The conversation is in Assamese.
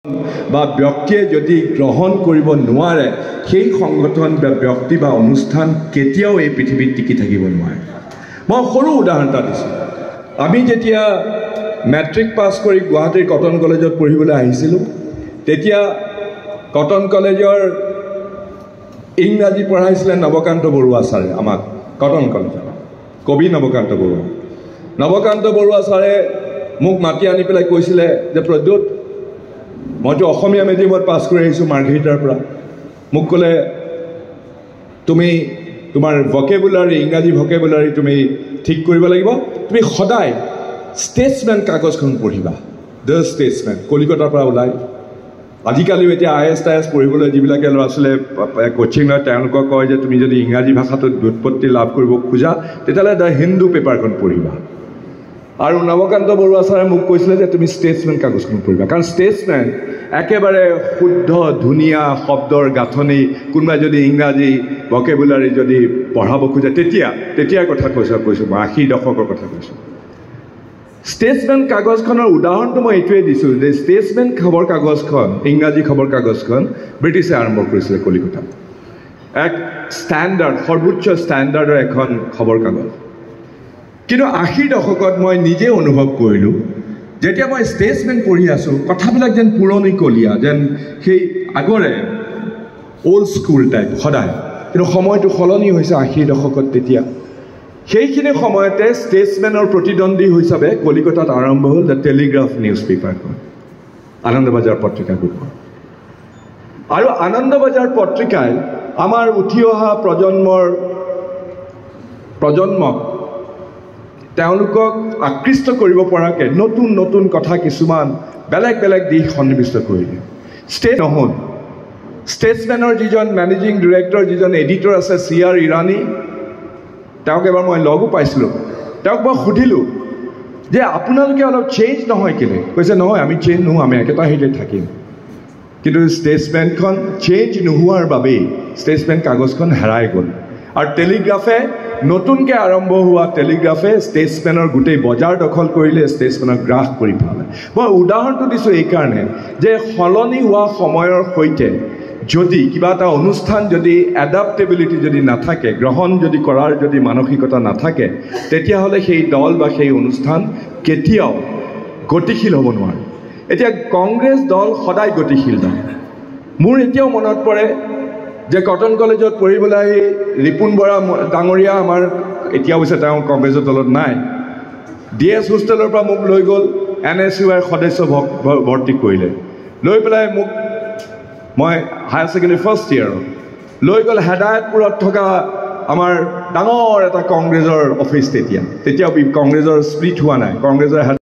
বা ব্যক্তিয়ে যদি গ্ৰহণ কৰিব নোৱাৰে, সেই সংগঠন বা ব্যক্তি বা অনুষ্ঠান কেতিয়াও এই পৃথিৱীত টিকি থাকিব নোৱাৰে। মই সৰু উদাহৰণ এটা দিছোঁ। আমি যেতিয়া মেট্ৰিক পাছ কৰি গুৱাহাটীৰ কটন কলেজত পঢ়িবলৈ আহিছিলোঁ, তেতিয়া কটন কলেজৰ ইংৰাজী পঢ়াইছিলে নৱকান্ত বৰুৱা ছাৰে আমাক, কটন কলেজত কবি নৱকান্ত বৰুৱা। নৱকান্ত বৰুৱা ছাৰে মোক মাতি আনি পেলাই কৈছিলে যে প্ৰদ্যুৎ, মইতো অসমীয়া মিডিয়ামত পাছ কৰি আহিছোঁ মাৰ্ঘেৰিটাৰ পৰা, মোক ক'লে তুমি তোমাৰ ভকেবুলাৰী, ইংৰাজী ভকেবুলাৰী তুমি ঠিক কৰিব লাগিব, তুমি সদায় ষ্টেটছমেন কাগজখন পঢ়িবা, the ষ্টেটছমেন কলিকতাৰ পৰা ওলায়। আজিকালিও এতিয়া I S টাই এছ পঢ়িবলৈ যিবিলাকে ল'ৰা ছোৱালীয়ে কোচিং লয়, তেওঁলোকক কয় যে তুমি যদি ইংৰাজী ভাষাটোত ব্যুৎপত্তি লাভ কৰিব খোজা তেতিয়াহ'লে the Hindu পেপাৰখন পঢ়িবা। আৰু নৱকান্ত বৰুৱা ছাৰে মোক কৈছিলে যে তুমি ষ্টেটছমেন কাগজখন পঢ়িবা, কাৰণ ষ্টেটছমেন একেবাৰে শুদ্ধ ধুনীয়া শব্দৰ গাঁথনি, কোনোবাই যদি ইংৰাজী ভকেবুলাৰী যদি পঢ়াব খোজে, তেতিয়াৰ কথা কৈছোঁ মই 80 দশকৰ কথা কৈছোঁ। ষ্টেটছমেন কাগজখনৰ উদাহৰণটো মই এইটোৱে দিছোঁ যে ষ্টেটছমেন খবৰ কাগজখন, ইংৰাজী খবৰ কাগজখন ব্ৰিটিছে আৰম্ভ কৰিছিলে কলিকতাত, এক ষ্টেণ্ডাৰ্ড, সৰ্বোচ্চ ষ্টেণ্ডাৰ্ডৰ এখন খবৰ কাগজ। কিন্তু 80 দশকত মই নিজে অনুভৱ কৰিলোঁ, যেতিয়া মই ষ্টেটছমেন পঢ়ি আছোঁ, কথাবিলাক যেন পুৰণিকলীয়া, যেন সেই আগৰে অল্ড স্কুল টাইপ সদায়। কিন্তু সময়টো সলনি হৈছে 80 দশকত। তেতিয়া সেইখিনি সময়তে ষ্টেটছমেনৰ প্ৰতিদ্বন্দ্বী হিচাপে কলিকতাত আৰম্ভ হ'ল the Telegraph news পেপাৰখন, আনন্দবাজাৰ পত্ৰিকা গ্ৰুপৰ। আৰু আনন্দবাজাৰ পত্ৰিকাই আমাৰ উঠি অহা প্ৰজন্মক তেওঁলোকক আকৃষ্ট কৰিব পৰাকৈ নতুন নতুন কথা কিছুমান বেলেগ বেলেগ দিশ সন্নিৱিষ্ট কৰিলে। নহ'ল ষ্টেটছমেনৰ যিজন মেনেজিং ডিৰেক্টৰ, যিজন এডিটৰ আছে, চি আৰ ইৰাণী, তেওঁক এবাৰ মই লগো পাইছিলোঁ। তেওঁক মই সুধিলোঁ যে আপোনালোকে অলপ চেঞ্জ নহয় কেলৈ? কৈছে নহয়, আমি চেঞ্জ নহওঁ, আমি একেটা হেৰিতে থাকিম। কিন্তু ষ্টেটছমেনখন চেঞ্জ নোহোৱাৰ বাবেই ষ্টেটছমেন কাগজখন হেৰাই গ'ল। আৰু টেলিগ্ৰাফে, নতুনকৈ আৰম্ভ হোৱা টেলিগ্ৰাফে ষ্টেটছমেনৰ গোটেই বজাৰ দখল কৰিলে, ষ্টেটছমেনক গ্ৰাস কৰি পেলালে। মই উদাহৰণটো দিছোঁ এইকাৰণে যে সলনি হোৱা সময়ৰ সৈতে যদি কিবা এটা অনুষ্ঠান যদি এডাপ্টেবিলিটি যদি নাথাকে, গ্ৰহণ যদি কৰাৰ যদি মানসিকতা নাথাকে, তেতিয়াহ'লে সেই দল বা সেই অনুষ্ঠান কেতিয়াও গতিশীল হ'ব নোৱাৰে। এতিয়া কংগ্ৰেছ দল সদায় গতিশীল দল। মোৰ এতিয়াও মনত পৰে যে কটন কলেজত পঢ়িবলৈ আহি ৰিপুণ বৰা ডাঙৰীয়া, আমাৰ এতিয়া অৱশ্যে তেওঁ কংগ্ৰেছৰ দলত নাই, ডি এছ হোষ্টেলৰ পৰা মোক লৈ গ'ল, এন এছ ইউ আইৰ সদস্য ভৰ্তি কৰিলে। লৈ পেলাই মোক, মই হায়াৰ ছেকেণ্ডেৰী ফাৰ্ষ্ট ইয়েৰত, লৈ গ'ল হেদায়তপুৰত থকা আমাৰ ডাঙৰ এটা কংগ্ৰেছৰ অফিচ। তেতিয়া কংগ্ৰেছৰ স্প্লিট হোৱা নাই, কংগ্ৰেছৰ